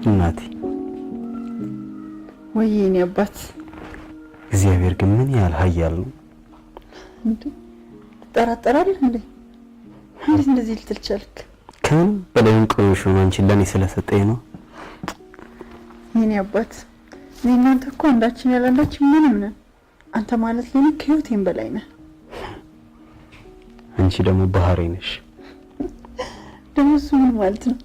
እናቴ። ወይ የኔ አባት። እግዚአብሔር ግን ምን ያህል ኃያል ነው። እንዴ ትጠራጠራለህ እንዴ? እንዴት እንደዚህ ልትል ቻልክ? ከምንም በላይ እንቁ የሆንሽውን አንቺን ለእኔ ስለሰጠኝ ነው። የኔ አባት፣ እኔ እናንተ እኮ አንዳችን ያለ አንዳችን ምንም ነን። አንተ ማለት ለኔ ከህይወቴም በላይ ነህ። አንቺ ደግሞ ባህሬ ነሽ። ደግሞ እሱ ምን ማለት ነው?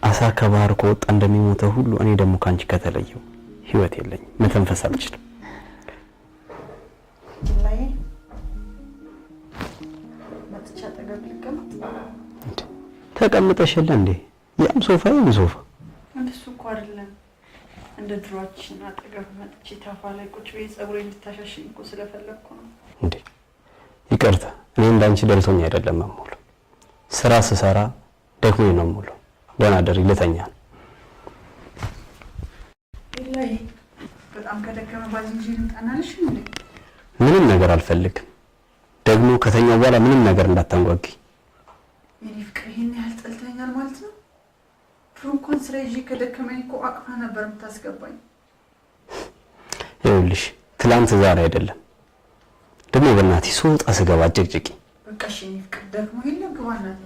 አሳ ከባህር ከወጣ እንደሚሞተው ሁሉ እኔ ደግሞ ከአንቺ ከተለየው ህይወት የለኝም፣ መተንፈስ አልችልም። ላይ መጥቻ አጠገብ ልቀመጥ? ተቀምጠሽ የለ እንዴ? ያም ሶፋ ያም ሶፋ። እንደሱ እኮ አይደለም። እንደ ድሯችን አጠገብ መጥቼ ታፋ ላይ ቁጭ ብዬ ፀጉሬ እንድታሻሽኝ እኮ ስለፈለግኩ ነው። እንዴ ይቅርታ፣ እኔ እንዳንቺ ደልቶኝ አይደለም የምውለው። ስራ ስሰራ ደክሞኝ ነው የምውለው። ደህና ደሪ፣ ልተኛ ነው። ላይ በጣም ከደከመ ባዝንጂ ልምጣናልሽ እንዴ? ምንም ነገር አልፈልግም። ደግሞ ከተኛው በኋላ ምንም ነገር እንዳታንጓጊ። የኔ ፍቅር፣ ይሄን ያህል ጠልተኛል ማለት ነው? ድሮ እንኳን ስራ ይዤ ከደከመኝ እኮ አቅፋ ነበር የምታስገባኝ። ይኸውልሽ ትላንት ዛሬ አይደለም። ደግሞ በእናትሽ ስወጣ ስገባ አጨቅጭቂ። በቃ እሺ የኔ ፍቅር፣ ደግሞ የለ ግባ እናቴ።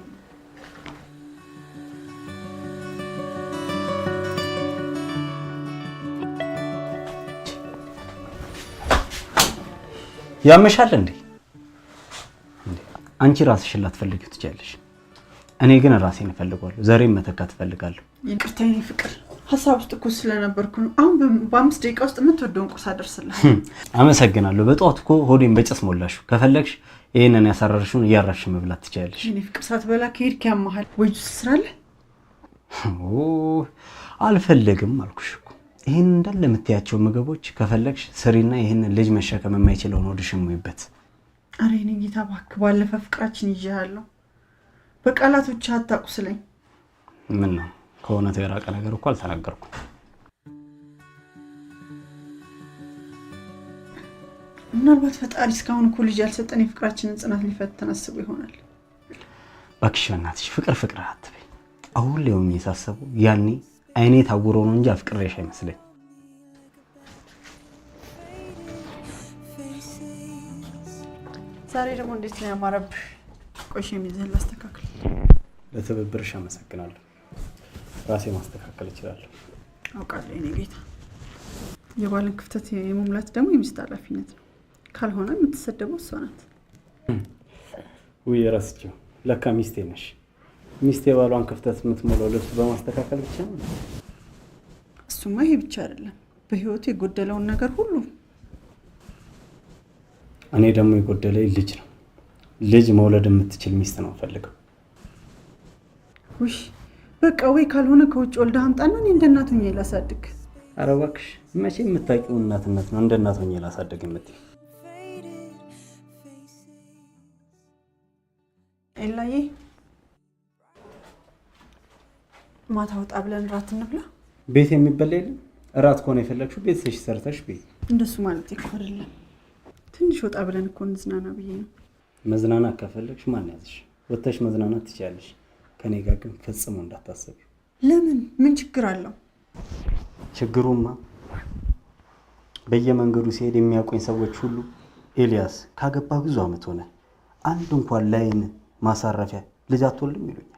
ያመሻል እንዴ? አንቺ ራስሽን ላትፈልጊው ትችያለሽ። እኔ ግን ራሴን እፈልገዋለሁ። ዘሬን መተካት እፈልጋለሁ። ይቅርታ የኔ ፍቅር፣ ሀሳብ ውስጥ እኮ ስለነበርኩ ነው። አሁን በ5 ደቂቃ ውስጥ የምትወደውን ቁርስ አደርስልሃለሁ። አመሰግናለሁ። በጠዋት እኮ ሆዴን በጭስ ሞላሽው። ከፈለግሽ ይህንን ያሳረርሽውን እያራሽ መብላት ትችያለሽ። የኔ ፍቅር፣ ሳትበላ ከሄድክ ያመሃል። ወይ ጁስ ስራለህ? አልፈልግም አልኩሽ እኮ። ይህን እንዳለ የምትያቸው ምግቦች ከፈለግሽ ስሪና ይህንን ልጅ መሸከም የማይችለውን ሆድሽን ሙይበት። ኧረ የኔ ጌታ እባክህ፣ ባለፈ ፍቅራችን ይዤሃለሁ። በቃላት ብቻ አታቁስለኝ። ምን ነው፣ ከእውነቱ የራቀ ነገር እኮ አልተናገርኩም። ምናልባት ፈጣሪ እስካሁን እኮ ልጅ ያልሰጠን የፍቅራችንን ጽናት ሊፈትን አስቦ ይሆናል። እባክሽ በእናትሽ ፍቅር ፍቅር አትበይ። አሁን ላይ ሆኜ ሳስበው ያኔ አይኔ ታውሮ ነው እንጂ አፍቅሬሽ አይመስለኝ። ዛሬ ደግሞ እንዴት ነው ያማረብህ! ቆይ ሸሚዝህን ላስተካክል። ለትብብርሽ አመሰግናለሁ። ራሴ ማስተካከል እችላለሁ። አውቃለሁ የኔ ጌታ። የባልን ክፍተት የመሙላት ደግሞ የሚስት ኃላፊነት ነው። ካልሆነ የምትሰደበው እሷ ናት። ውይ ረስቼው፣ ለካ ሚስቴ ነሽ። ሚስቴ የባሏን ክፍተት የምትሞላው ልብስ በማስተካከል ብቻ ነው። እሱማ ይሄ ብቻ አይደለም፣ በህይወቱ የጎደለውን ነገር ሁሉ። እኔ ደግሞ የጎደለኝ ልጅ ነው። ልጅ መውለድ የምትችል ሚስት ነው ፈልገው። ውይ በቃ ወይ ካልሆነ ከውጭ ወልደህ አምጣና እኔ እንደ እናት ሆኜ ላሳድግ። ኧረ እባክሽ፣ መቼ የምታውቂው እናትነት ነው እንደ እናት ሆኜ ላሳድግ የምትይው? ኤላዬ፣ ማታ ወጣ ብለን እራት እንብላ። ቤት የሚበላ የለም። እራት ከሆነ የፈለግሽው ቤትሽ ሰርተሽ ቤት። እንደሱ ማለት እኮ አይደለም። ትንሽ ወጣ ብለን እኮ እንዝናና ብዬ ነው። መዝናናት ከፈለግሽ ማን ያዝሽ? ወጥተሽ መዝናናት ትችያለሽ። ከኔ ጋር ግን ፈጽሞ እንዳታሰቢ። ለምን? ምን ችግር አለው? ችግሩማ በየመንገዱ ሲሄድ የሚያውቁኝ ሰዎች ሁሉ "ኤልያስ ካገባ ብዙ ዓመት ሆነ፣ አንድ እንኳን ላይን ማሳረፊያ ልጅ አትወልድም" ይሉኛል።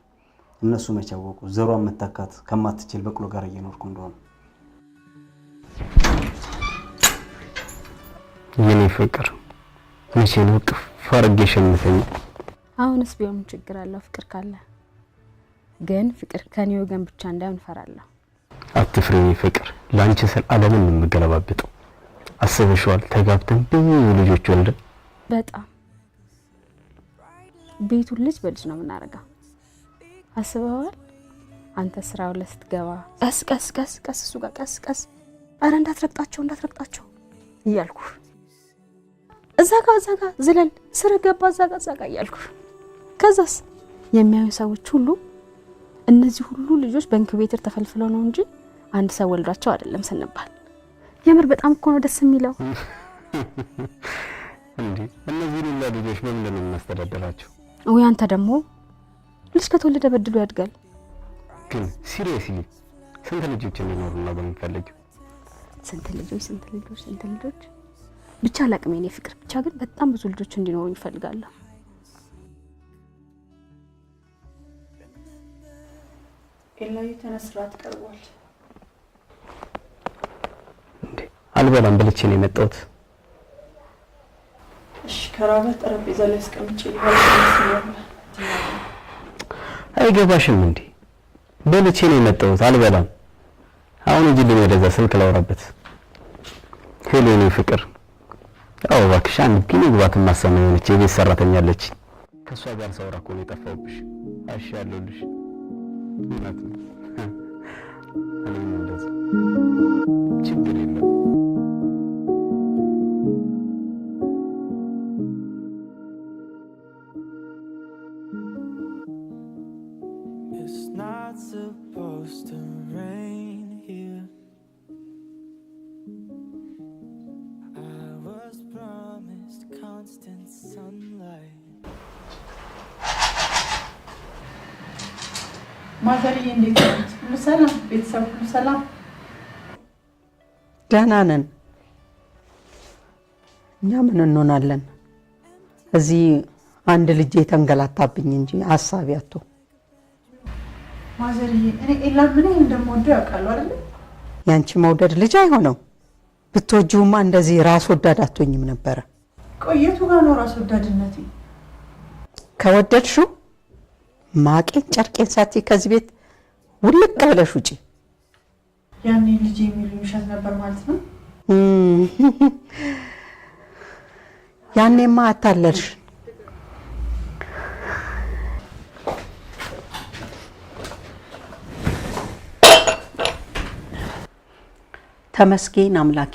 እነሱ መቼ አወቁ ዘሯን መተካት ከማትችል በቅሎ ጋር እየኖርኩ እንደሆነ። የኔ ፍቅር፣ መቼ ነው እቅፍ አድርጌሽ የምተኛው? አሁንስ ቢሆን ምን ችግር አለው ፍቅር ካለ? ግን ፍቅር ከኔ ወገን ብቻ እንዳይሆን እፈራለሁ። አትፍሪ የኔ ፍቅር፣ ለአንቺ ስል ዓለምን ነው የምገለባብጠው። አስበሽዋል? ተጋብተን ብዙ ልጆች ወልደን። በጣም ቤቱን ልጅ በልጅ ነው የምናደርገው። አስበዋል? አንተ ስራው ላይ ስትገባ ቀስ ቀስ ቀስ ቀስ፣ እሱ ጋር ቀስ ቀስ፣ አረ እንዳትረግጣቸው እንዳትረግጣቸው እያልኩ፣ እዛ ጋ እዛ ጋ ዝለል ስር ገባ እዛ ጋ እዛ ጋ እያልኩ፣ ከዛስ የሚያዩ ሰዎች ሁሉ እነዚህ ሁሉ ልጆች በ incubator ተፈልፍለው ነው እንጂ አንድ ሰው ወልዷቸው አይደለም ስንባል፣ የምር በጣም እኮ ነው ደስ የሚለው። እንዴ እነዚህ ሁላ ልጆች በምንድን ነው የምናስተዳድራቸው? ወይ አንተ ደግሞ ልጅ ከተወለደ በድሎ ያድጋል። ግን seriously ስንት ልጆች እንዲኖሩ ነው የምንፈልገው? ስንት ልጆች ስንት ልጆች ስንት ልጆች ብቻ አላቅም የኔ ፍቅር። ብቻ ግን በጣም ብዙ ልጆች እንዲኖሩ እፈልጋለሁ። ኤላዩ ተነስራት ቀርቧል። እንዴ አልበላም በልቼ ነው የመጣሁት። እሺ ከራበህ ጠረጴዛ ላይ አስቀምጬ ልበላ። አይገባሽም እንዴ በልቼ ነው የመጣሁት፣ አልበላም። አሁን እጅልኝ ወደዛ ስልክ ላውራበት። Hello የኔ ፍቅር። አዎ እባክሽ አንድ ግን ግባት የማሰማ የሆነች የቤት ሰራተኛ አለች። ከእሷ ጋር ሳወራ እኮ ነው የጠፋሁብሽ። እሺ አለሁልሽ። እውነት ነው። እኔም እንደዚያ ችግር የለም። It's not supposed to rain here. I was promised constant sunlight. ማዘርዬ እንዴት ናት? ሁሉ ሰላም? ቤተሰብ ሁሉ ሰላም? ደህና ነን። እኛ ምን እንሆናለን? እዚህ አንድ ልጄ የተንገላታብኝ እንጂ ሀሳቢ አቶ ማዘርዬ እኔ ኤላን ምን ያህል እንደምወደው ያውቃሉ አይደለ? ያንቺ መውደድ ልጅ አይሆነው። ብትወጂውማ እንደዚህ ራስ ወዳድ አትሆኝም ነበረ። ቆይ የቱ ጋር ነው ራስ ወዳድነቴ? ከወደድሽው ማቄን ጨርቄን ሳትይ ከዚህ ቤት ውልቅ ብለሽ ውጪ። ያኔ ልጅ የሚሉኝ ውሸት ነበር ማለት ነው? ያኔማ አታለልሽ። ተመስገን አምላኬ።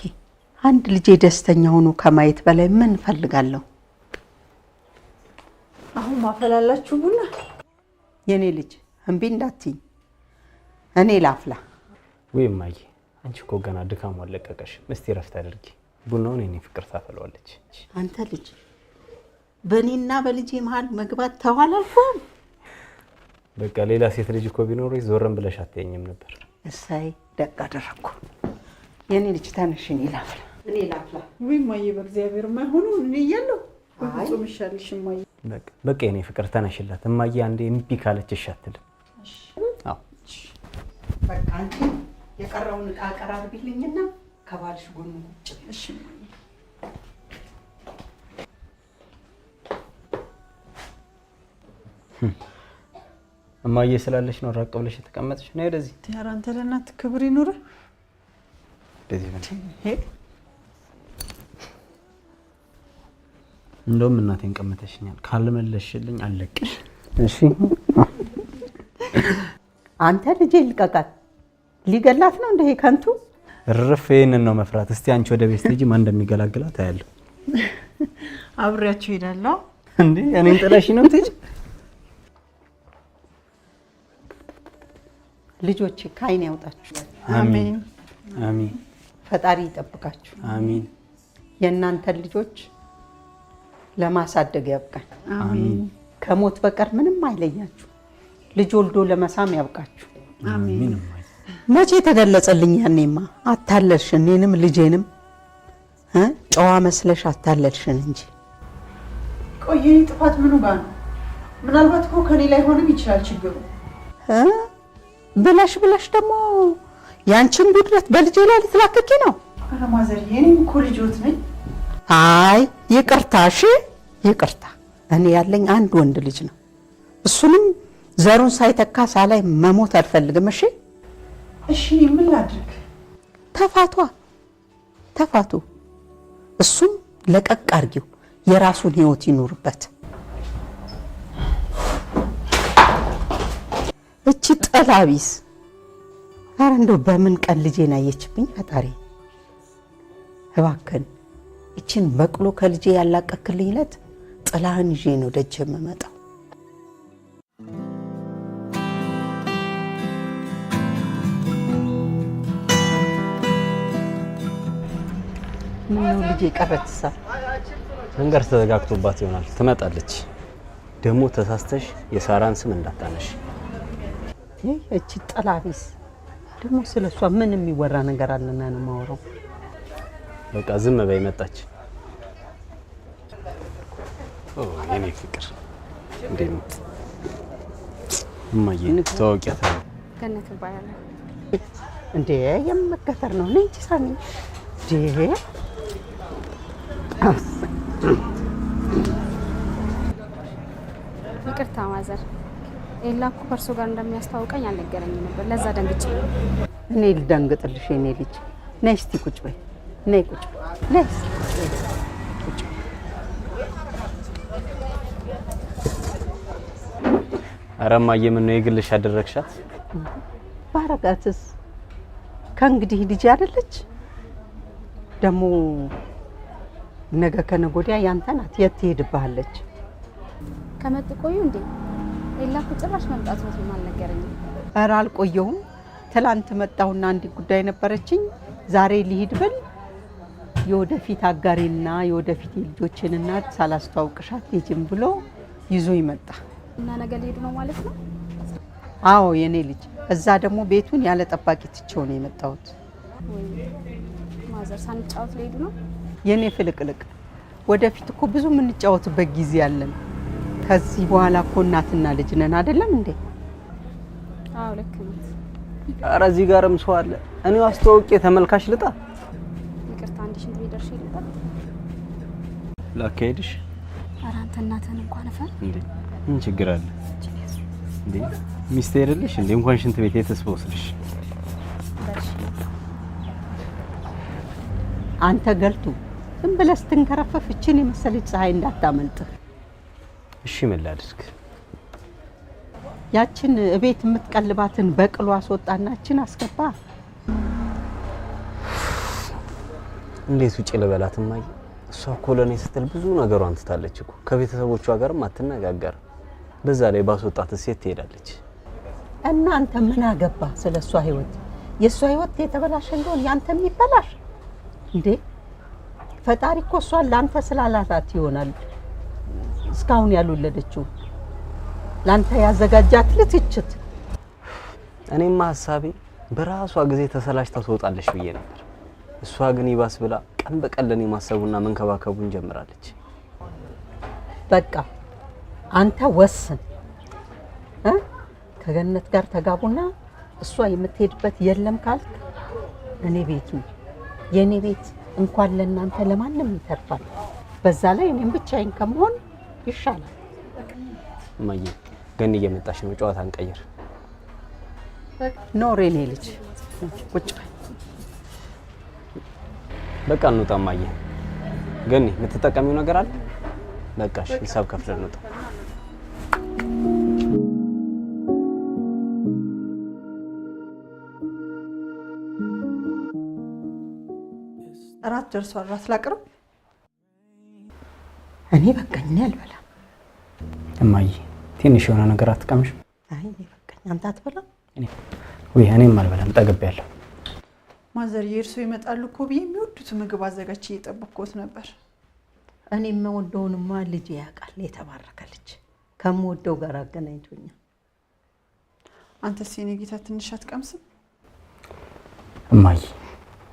አንድ ልጄ ደስተኛ ሆኖ ከማየት በላይ ምን እፈልጋለሁ? አሁን ማፈላላችሁ ቡና? የኔ ልጅ እምቢ እንዳትይኝ፣ እኔ ላፍላ። ወይ እማዬ፣ አንቺ እኮ ገና ድካሙ አልለቀቀሽ። እስቲ ረፍት አድርጊ። ቡናውን የኔ ፍቅር ታፈለዋለች። አንተ ልጅ በእኔና በልጄ መሀል መግባት ተዋል አልኩህም። በቃ ሌላ ሴት ልጅ እኮ ቢኖርሽ ዞረን ብለሽ አትየኝም ነበር። እሰይ ደግ አደረግኩ። የኔ ልጅ ተነሽ፣ እኔ ላፍላ። እኔ ላፍላ። ውይ እማዬ፣ በእግዚአብሔር የማይሆነው እኔ እያለሁ በፍጹም ይሻልሽ እማዬ። በቃ በቃ የኔ ፍቅር ተነሽላት። እማዬ አንዴ እምቢ ካለች እሺ አትልም። አዎ በቃ አንቺ የቀረውን ዕቃ አቀራርቢልኝና ከባልሽ ጎን ቁጭ በይ። እሺ እማዬ። እማዬ ስላለሽ ነው ራቅ ብለሽ የተቀመጥሽ። ነይ ወደዚህ። ኧረ አንተ ለእናትህ ክብር ይኑርህ። ወደዚህ በል። እንደውም እናቴን ቀምተሽኛል። ካልመለስሽልኝ አልለቅሽ። እሺ አንተ ልጄ ልቀቃት። ሊገላት ነው እንደ ከንቱ። እርፍ። ይሄንን ነው መፍራት። እስቲ አንቺ ወደ ቤት ስትሄጂ ማን እንደሚገላግላት አያለሁ። አብሬያቸው እሄዳለሁ። እንዴ እኔን ጥለሽኝ ነው የምትሄጂው? ልጆቼ ከዓይን ያውጣችሁ። አሜን አሜን። ፈጣሪ ይጠብቃችሁ። አሜን። የእናንተን ልጆች ለማሳደግ ያብቃን። አሜን። ከሞት በቀር ምንም አይለያችሁ። ልጅ ወልዶ ለመሳም ያብቃችሁ። አሜን። መቼ ተገለጸልኝ? ያኔማ አታለልሽን፣ እኔንም ልጄንም ጨዋ መስለሽ አታለልሽን እንጂ። ቆይ የኔ ጥፋት ምኑ ጋር ነው? ምናልባት እኮ ከኔ ላይ ሆንም ይችላል ችግሩ። ብለሽ ብለሽ ደግሞ ያንቺን ጉድለት በልጄ ላይ ልትላክኪ ነው? ኧረ ማዘርዬ እኔም እኮ ልጆት ነኝ። አይ ይቅርታ፣ እሺ ይቅርታ። እኔ ያለኝ አንድ ወንድ ልጅ ነው። እሱንም ዘሩን ሳይተካ ሳላይ መሞት አልፈልግም። እሺ እሺ፣ እኔ ምን ላድርግ? ተፋቷ፣ ተፋቱ። እሱም ለቀቅ አድርጊው፣ የራሱን ህይወት ይኑርበት። እቺ ጠላቢስ ኧረ እንደው በምን ቀን ልጄን አየችብኝ? ፈጣሪ እባክህን እቺን በቅሎ ከልጄ ያላቀክልኝ ዕለት ጥላህን ይዤ ነው ደጅ የምመጣው። ነው ልጄ ቀረችሳ? መንገድ ተዘጋግቶባት ይሆናል፣ ትመጣለች። ደግሞ ተሳስተሽ የሳራን ስም እንዳታነሽ። ይህ እቺ ጠላቢስ ደግሞ ስለሷ ምን የሚወራ ነገር አለና ነው የማወራው? በቃ ዝም በይ፣ መጣች። ኦ የኔ ፍቅር እንዴት ነው እማዬ? ተዋወቂያት። ገነት እባላለሁ። እንዴ የምከተር ነው ነይ እንጂ ሳሚ። እንዴ ይቅርታ ማዘር፣ ኤላ እኮ ከእርሶ ጋር እንደሚያስተዋውቀኝ አልነገረኝም ነበር። ለዛ ደንግጬ ነው። እኔ ልደንግጥልሽ የኔ ልጅ። ነይ እስቲ ቁጭ በይ፣ ነይ ቁጭ በይ፣ ነይ እስቲ ቁጭ በይ። ኧረ እማዬ ምን ነው የግልሽ ያደረግሻት? ባረጋትስ ከእንግዲህ ልጅ አይደለች። ደግሞ ነገ ከነገ ወዲያ ያንተ ናት። የት ትሄድብሃለች? ከመጡ ቆዩ እንዴ? ኤላ እኮ ጭራሽ መምጣቱን አልነገረኝም። ኧረ አልቆየሁም። ትላንት መጣሁና አንድ ጉዳይ ነበረችኝ። ዛሬ ልሂድ ብል የወደፊት አጋሬና የወደፊት የልጆችን እናት ሳላስተዋውቅሽ አትሄጂም ብሎ ይዞ ይመጣ። እና ነገ ሊሄዱ ነው ማለት ነው? አዎ የኔ ልጅ፣ እዛ ደግሞ ቤቱን ያለ ጠባቂ ትቼው ነው የመጣሁት። ወይ ማዘር፣ ሳንጫወት ሊሄዱ ነው? የኔ ፍልቅልቅ፣ ወደፊት እኮ ብዙ የምንጫወትበት ጊዜ አለን። ከዚህ በኋላ እኮ እናትና ልጅ ነን አይደለም እንዴ? አዎ ልክ ነዎት። ኧረ እዚህ ጋርም ሰው አለ። እኔው አስተዋውቄ ተመልካች ልጣ። ይቅርታ፣ አንድ ሽንት ቤት ደርሼ ልምጣ። ላካሄድሽ ኧረ አንተ እናትህን እንኳን እፈር። እንዴ ምን ችግር አለ እንዴ? ሚስቴ አይደለሽ እንዴ? እንኳን ሽንት ቤት የተስበውስልሽ። አንተ ገልቱ ዝም ብለህ ስትንከረፈፍ እችን የመሰለች ፀሐይ እንዳታመልጥህ። እሺ ምን ላድርግ? ያችን እቤት የምትቀልባትን በቅሎ አስወጣና እችን አስገባ። እንዴት ውጭ ልበላት እማዬ? እሷ እኮ ለእኔ ስትል ብዙ ነገሯን ትታለች እኮ። ከቤተሰቦቿ ጋርም አትነጋገርም። በዛ ላይ ባስወጣት ሴት ትሄዳለች። እና አንተ ምን አገባ ስለ እሷ ህይወት? የእሷ ህይወት የተበላሸ እንደሆን ያንተ የሚበላሽ እንዴ? ፈጣሪ እኮ እሷን ለአንተ ስላላታት ይሆናል እስካሁን ያልወለደችው። ለአንተ ያዘጋጃት ልትችት። እኔማ ሀሳቤ በራሷ ጊዜ ተሰላችታ ትወጣለች ብዬ ነበር። እሷ ግን ይባስ ብላ ቀን በቀን ለእኔ ማሰቡና መንከባከቡን ጀምራለች። በቃ አንተ ወስን እ ከገነት ጋር ተጋቡና እሷ የምትሄድበት የለም ካልክ እኔ ቤት ነው የእኔ ቤት እንኳን ለእናንተ ለማንም ይተርፋል። በዛ ላይ እኔም ብቻዬን ከመሆን ይሻላል። እማዬ ገኒ እየመጣች ነው፣ ጨዋታ እንቀይር። ኖር የኔ ልጅ ቁጭ በል። በቃ እንውጣ እማዬ። ገኒ የምትጠቀሚው ነገር አለ? በቃ እሺ፣ ሂሳብ ከፍለን እንውጣ። እራት ደርሷል። እራት ላቅርብ? እኔ በቃኝ፣ እኔ አልበላም። እማዬ ትንሽ የሆነ ነገር አትቀምሽ? አይ እኔ በቃኝ። አንተ አትበላም? ውይ እኔም አልበላም፣ ጠግቤያለሁ። ማዘር የእርሶ ይመጣሉ እኮ ብዬ የሚወዱት ምግብ አዘጋጅቼ እየጠበቅኩት ነበር። እኔ የምወደውንማ ልጅ ያውቃል። የተባረከ ልጅ ከምወደው ጋር አገናኝቶኛል። አንተስ የኔ ጌታ ትንሽ አትቀምስም? እማዬ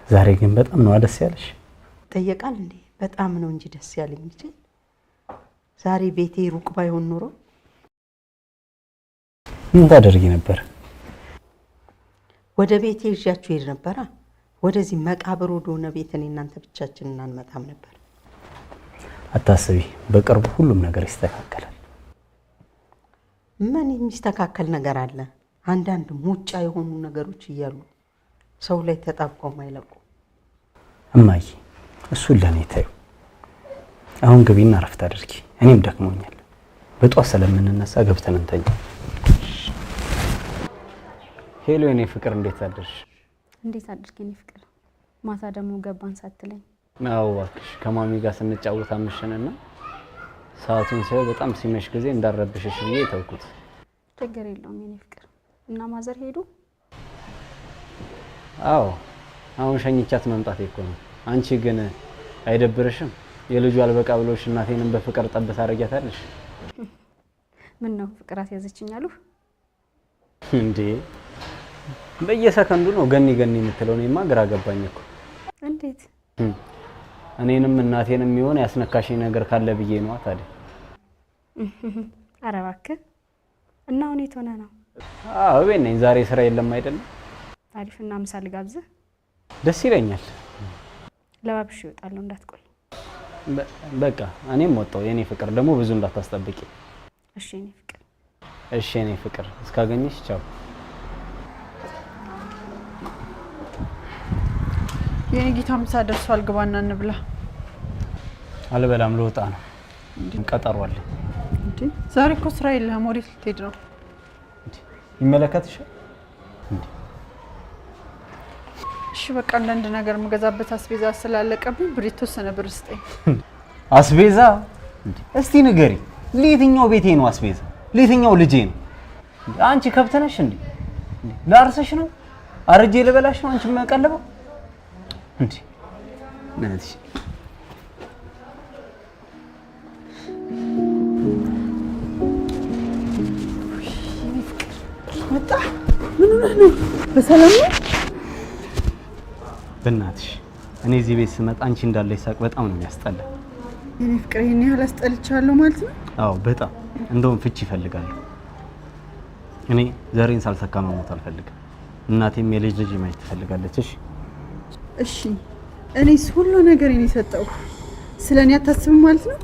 ዛሬ ግን በጣም ነው ደስ ያለሽ። ይጠየቃል እንዴ? በጣም ነው እንጂ ደስ ያለኝ ልጄ። ዛሬ ቤቴ ሩቅ ባይሆን ኖሮ ምን ታደርጊ ነበር? ወደ ቤቴ ይዣችሁ ሄድ ነበራ። ወደዚህ መቃብር ወደሆነ ቤት እኔ እናንተ ብቻችንን አንመጣም ነበር። አታስቢ፣ በቅርቡ ሁሉም ነገር ይስተካከላል። ምን የሚስተካከል ነገር አለ? አንዳንድ ሙጫ የሆኑ ነገሮች እያሉ ሰው ላይ ተጣብቀው ማይለቁ። እማዬ እሱን ለእኔ ተይው። አሁን ግቢና እረፍት አድርጊ። እኔም ደክሞኛል። በጧት ስለምንነሳ ገብተን እንተኛ። Hello የኔ ፍቅር እንዴት አደርሽ? እንዴት አድርግ የኔ ፍቅር። ማታ ደግሞ ገባን ሳትለኝ። አዎ እባክሽ ከማሚ ጋር ስንጫወት አመሸንና ሰዓቱን ሳየው በጣም ሲመሽ ጊዜ እንዳረብሽሽ ብዬ ተውኩት። ችግር የለውም የኔ ፍቅር። እና ማዘር ሄዱ? አዎ አሁን ሸኝቻት መምጣቴ እኮ ነው። አንቺ ግን አይደብርሽም? የልጁ አልበቃ ብሎሽ እናቴንም በፍቅር ጠብ ታደርጊያታለሽ። ምን ነው ፍቅር አስያዘችኝ አሉ እንዴ? በየሰከንዱ ነው ገኒ ገኒ የምትለው። እኔማ ግራ ገባኝ እኮ። እንዴት? እኔንም እናቴንም የሆነ ያስነካሽኝ ነገር ካለ ብዬ ነዋ። ታዲያ ኧረ እባክህ። እና አሁን የት ሆነህ ነው? አዎ እቤት ነኝ። ዛሬ ስራ የለም አይደለም? አሪፍ። እና ምሳ ልጋብዝህ? ደስ ይለኛል። ለባብሽ እወጣለሁ፣ እንዳትቆይ። በቃ እኔም ወጣሁ። የኔ ፍቅር ደግሞ ብዙ እንዳታስጠብቂ። እሺ የኔ ፍቅር። እሺ የኔ ፍቅር፣ እስካገኘሽ ቻው። የኔ ጌታ ምሳ ደርሷል፣ ግባና እንብላ። አልበላም፣ ልወጣ ነው። ቀጠሮ አለኝ። እንዴ ዛሬ እኮ ስራ የለህም፣ ወዴት ልትሄድ ነው? ይመለከትሻል እንዴ? እሺ በቃ አንዳንድ ነገር የምገዛበት አስቤዛ ስላለቀብኝ ብር የተወሰነ ብር ስጠኝ። አስቤዛ? እስቲ ንገሪ፣ ለየትኛው ቤቴ ነው አስቤዛ? ለየትኛው ልጄ ነው? አንቺ ከብት ነሽ እንዴ? ላርሰሽ ነው? አርጄ ልበላሽ ነው አንቺ የምቀልበው እንዴ? እናትሽ መጣ። ምን ሆነህ ነው? በሰላም ነው? በእናትሽ እኔ እዚህ ቤት ስመጣ አንቺ እንዳለሽ ሳቅ በጣም ነው የሚያስጠላ። የኔ ፍቅር ይሄን ያህል አስጠልቻለሁ ማለት ነው? አዎ በጣም። እንደውም ፍቺ እፈልጋለሁ። እኔ ዘሬን ሳልተካ መሞት አልፈልግም። እናቴም የልጅ ልጅ ማየት ትፈልጋለች። እሺ እሺ። እኔስ ሁሉ ነገር እኔ ሰጠው፣ ስለኔ አታስብም ማለት ነው?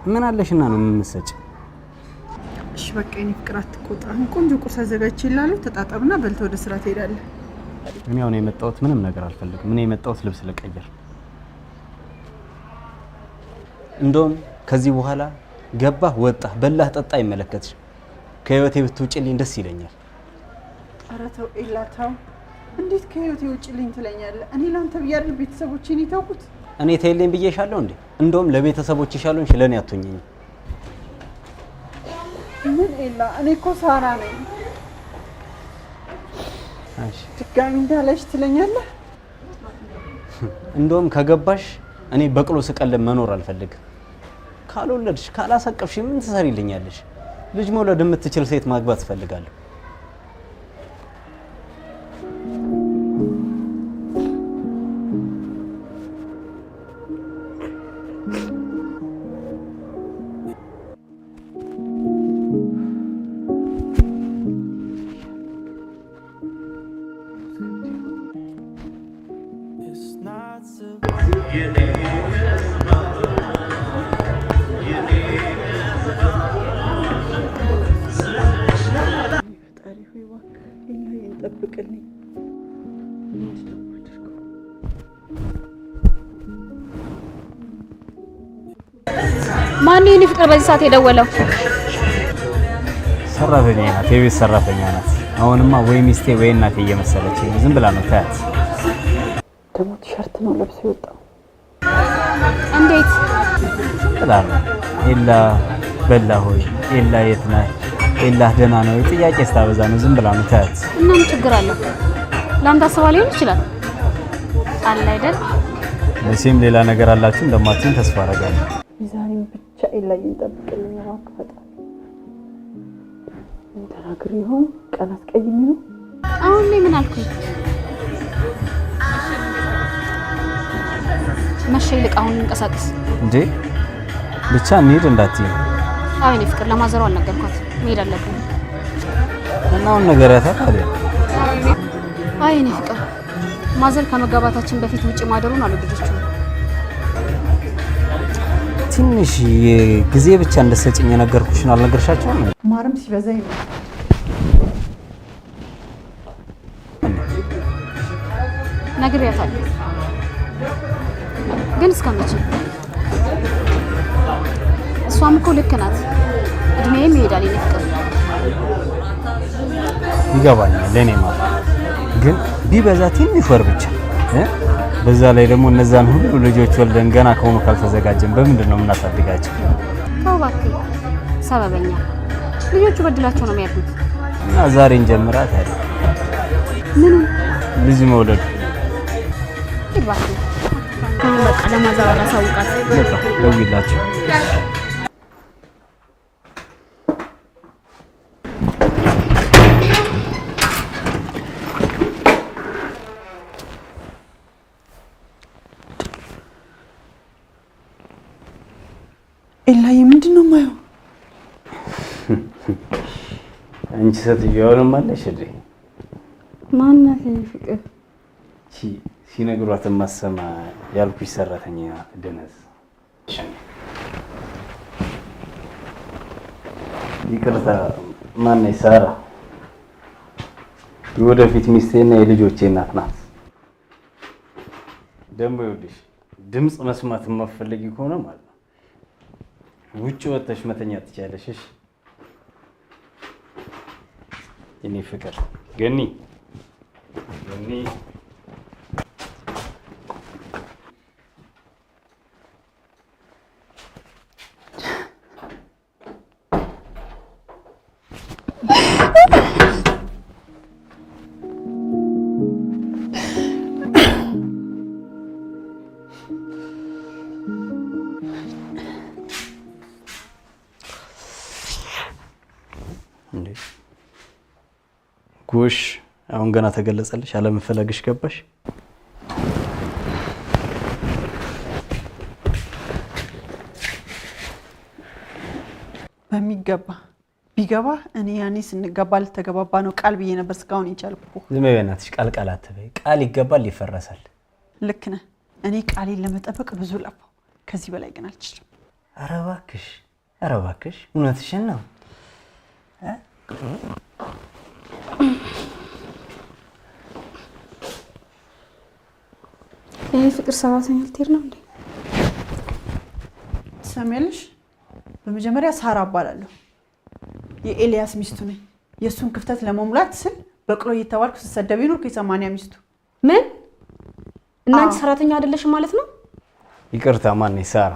ምን አለሽና ነው የምትሰጪ? እሺ በቃ የኔ ፍቅር አትቆጣ። አሁን ቆንጆ ቁርስ አዘጋጅቼልሃለሁ። ተጣጠብና በልተህ ወደ ስራ ትሄዳለህ። እኔ አሁን የመጣሁት ምንም ነገር አልፈልግም። እኔ የመጣሁት ልብስ ልቀይር። እንደውም ከዚህ በኋላ ገባህ ወጣህ በላህ ጠጣ አይመለከትሽም። ከህይወቴ ብትውጭልኝ ደስ ይለኛል። ኧረ ተው ኤላ ተው። እንዴት ከህይወቴ ውጭልኝ ትለኛለህ? እኔ ለአንተ ብዬ አይደል ቤተሰቦቼን የተውኩት? እኔ ተይልኝ ብዬሻለሁ እንዴ? እንደውም ለቤተሰቦችሽ ያልሆንሽ ለእኔ አትሆኚኝም። ምን ኤላ፣ እኔ እኮ ሳራ ነኝ። እሺ ድጋሚ እንዳለሽ ትለኛለህ? እንደውም ከገባሽ እኔ በቅሎ ስቀልብ መኖር አልፈልግም። ካልወለድሽ ካላሰቀፍሽ ምን ትሰሪልኛለሽ? ልጅ መውለድ የምትችል ሴት ማግባት እፈልጋለሁ። It's not ፈጣሪ ሆይ እባክህ ኤላዬን ጠብቅልኝ። ምንድን ነው የማደርገው? ማነው የኔ ፍቅር በዚህ ሰዓት የደወለው? ሰራተኛ ናት፣ የቤት ሰራተኛ ናት። አሁንማ ወይ ሚስቴ ወይ እናቴ እየመሰለች ነው። ዝም ብላ ነው ታያት። ደግሞ ቲሸርት ነው ለብሶ የወጣው። እንዴት? ዝም ብላ ነው። ኤላ በላ ሆይ፣ ኤላ የት ነህ፣ ኤላ ደህና ነው ጥያቄ ስታበዛ ነው። ዝም ብላ ነው ታያት። እና ምን ችግር አለው? ለአንተ አስባ ሊሆን ይችላል አለ አይደል? መቼም ሌላ ነገር አላችሁ እንደማትይኝ ተስፋ አደርጋለሁ። የዛሬን ብቻ ኤላዬን ጠብቅልኝ እባክህ ፈጣሪ። ምን ተናግሬ ይሆን? ቀን አስቀይሜ ይሆን? አሁን እኔ ምን አልኩኝ? መቼ ይልቅ አሁን እንቀሳቀስ። እንዴ ብቻ እንሂድ እንዳትዪ። አዎ የኔ ፍቅር ለማዘሯ አልነገርኳት፣ መሄድ አለብን። እና አሁን ንገሪያታ ታዲያ። አይ የኔ ፍቅር ማዘር ከመጋባታችን በፊት ውጪ ማደሩን አልወደደችውም። ትንሽ ጊዜ ብቻ እንደሰጭኝ የነገርኩሽን አልነገርሻቸውም? ማርም ሲበዛ ይመጣል። ነግሬያታለሁ፣ ግን እስከ መቼ? እሷም እኮ ልክ ናት። እድሜዬም ይሄዳል የኔ ፍቅር። ይገባኛል ለኔ ማለት ግን ቢበዛ ትንሽ ወር ብቻ እ በዛ ላይ ደግሞ እነዛን ሁሉ ልጆች ወልደን ገና ከሆኑ ካልተዘጋጀን በምንድን ነው የምናሳድጋቸው? ተው እባክህ ሰበበኛ። ልጆቹ በድላቸው ነው የሚያድጉት። እና ዛሬ እንጀምራ ታዲያ። ምኑን? ልጅ መውለዱ። ሂድ እባክህ። አሁን በቃ ለማዛወር አሳውቃት። በቃ ደውይላቸው። ኤላዬ ምንድን ነው የማየው? አንቺ ሴትዮ አሁንም አለሽ እንዴ? ማናት የኔ ፍቅር? እቺ ሲነግሯት የማትሰማ ያልኩሽ ሰራተኛ ደነዝ። ይቅርታ፣ ማነች? ሳራ የወደፊት ሚስቴና የልጆቼ እናት ናት። ደግሞ ይኸውልሽ ድምፅ መስማት የማትፈልጊ ከሆነ ማለት ነው ውጭ ወጥተሽ መተኛት ትችያለሽ። እሺ የኔ ፍቅር ገኒ ገኒ። እንዴ ጎሽ፣ አሁን ገና ተገለጸልሽ። አለመፈለግሽ ገባሽ። በሚገባ ቢገባ እኔ ያኔ ስንገባ ልተገባባ ነው ቃል ብዬ ነበር እስካሁን የቻልኩ። ዝም በይ በእናትሽ፣ ቃል ቃል አትበይ። ቃል ይገባል ይፈረሳል። ልክ ነህ። እኔ ቃሌን ለመጠበቅ ብዙ ለፋው። ከዚህ በላይ ግን አልችልም። ኧረ እባክሽ፣ ኧረ እባክሽ፣ እውነትሽን ነው። የኔ ፍቅር ሰራተኛ ልትሄድ ነው እንዴ? ትሰሚያለሽ? በመጀመሪያ ሳራ እባላለሁ። የኤልያስ ሚስቱ ነኝ። የእሱን ክፍተት ለመሙላት ስል በቅሎ እየተባልኩ ስሰደብ የኖርኩ የሰማንያ ሚስቱ። ምን? እና አንቺ ሰራተኛ አይደለሽም ማለት ነው? ይቅርታ፣ ማነች? ሳራ፣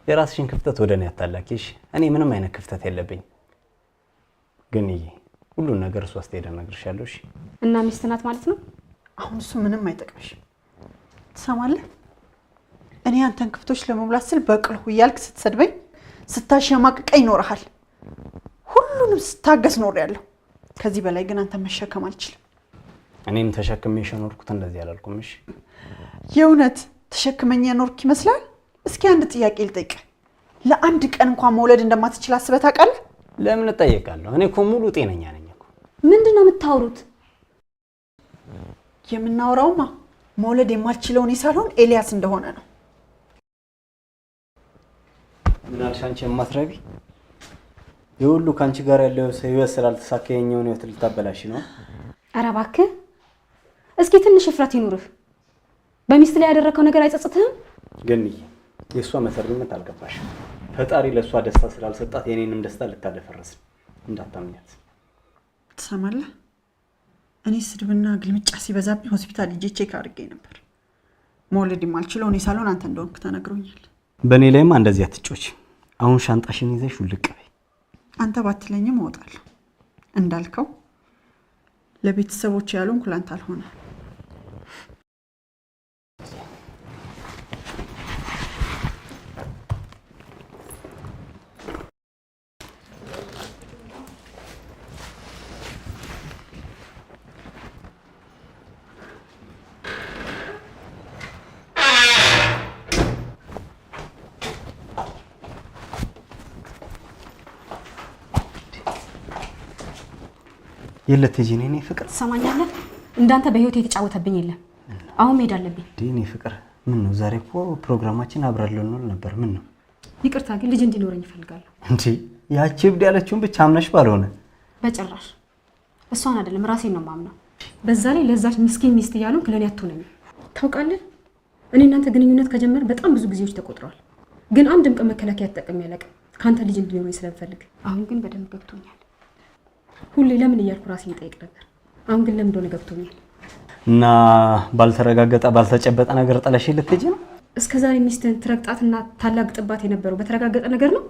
የራስሽን ክፍተት ወደ እኔ አታላኪሽ። እኔ ምንም አይነት ክፍተት የለብኝ። ግን ሁሉን ነገር እሷ ስትሄድ እነግርሻለሁ። እሺ? እና ሚስት ናት ማለት ነው? አሁን እሱ ምንም አይጠቅምሽም። ትሰማለህ? እኔ አንተን ክፍቶች ለመሙላት ስል በቅሎ እያልክ ስትሰድበኝ ስታሸማቅቀኝ ይኖርሃል። ሁሉንም ስታገስ ኖሬያለሁ። ከዚህ በላይ ግን አንተን መሸከም አልችልም። እኔም ተሸክሜሽ የኖርኩት እንደዚህ አላልኩም። እሺ? የእውነት ተሸክመኝ የኖርክ ይመስላል? እስኪ አንድ ጥያቄ ልጠይቅህ። ለአንድ ቀን እንኳን መውለድ እንደማትችል አስበህ ታውቃለህ? ለምን እጠየቃለሁ? እኔ እኮ ሙሉ ጤነኛ ነኝ እኮ። ምንድን ነው የምታወሩት? የምናወራውማ መውለድ የማልችለው እኔ ሳልሆን ኤልያስ እንደሆነ ነው። ምን አልሽ አንቺ የማትረቢ? የሁሉ ከአንቺ ጋር ያለው ህይወት ስላልተሳካ የኛውን ህይወት ልታበላሽ ነው? ኧረ እባክህ እስኪ ትንሽ እፍረት ይኑርህ። በሚስት ላይ ያደረከው ነገር አይጸጽትህም? ገንዬ፣ የእሷ መሰሪነት አልገባሽም። ፈጣሪ ለእሷ ደስታ ስላልሰጣት የኔንም ደስታ ልታደፈርስ ነው። እንዳታምኛት። ትሰማለህ? እኔ ስድብና ግልምጫ ሲበዛብኝ ሆስፒታል ሄጄ check አድርጌ ነበር። መውለድ የማልችለው እኔ ሳልሆን አንተ እንደሆንክ ተነግሮኛል። በእኔ ላይማ እንደዚህ አትጮች። አሁን ሻንጣሽን ይዘሽ ውልቅ በይ። አንተ ባትለኝም እወጣለሁ። እንዳልከው ለቤተሰቦች ያልሆንኩ ላንተ አልሆነ። የት ልትሄጂ ነው የእኔ ፍቅር? ትሰማኛለህ? እንዳንተ በህይወቴ የተጫወተብኝ የለም። አሁን መሄድ አለብኝ። የእኔ ፍቅር ምን ነው ዛሬ እኮ ፕሮግራማችን አብረን ልንውል ነበር። ምን ነው? ይቅርታ ግን ልጅ እንዲኖረኝ እፈልጋለሁ። እንዴ ያቺ እብድ ያለችውን ብቻ አምነሽ ባልሆነ። በጭራሽ እሷን አይደለም ራሴን ነው የማምነው። በዛ ላይ ለዛች ምስኪን ሚስት እያሉን ለኔ አትሆነኝም። ታውቃለህ እኔ እናንተ ግንኙነት ከጀመር በጣም ብዙ ጊዜዎች ተቆጥረዋል። ግን አንድም ቀን መከላከያ ተጠቅሜ አላውቅም ካንተ ልጅ እንዲኖረኝ ስለምፈልግ። አሁን ግን በደንብ ገብቶኛል። ሁሌ ለምን እያልኩ ራሴን እጠይቅ ነበር። አሁን ግን ለምን እንደሆነ ገብቶኛል። እና ባልተረጋገጠ ባልተጨበጠ ነገር ጥለሽ ልትሄጂ ነው? እስከዛሬ ሚስትህን ትረግጣትና ታላግጥባት የነበረው በተረጋገጠ ነገር ነው?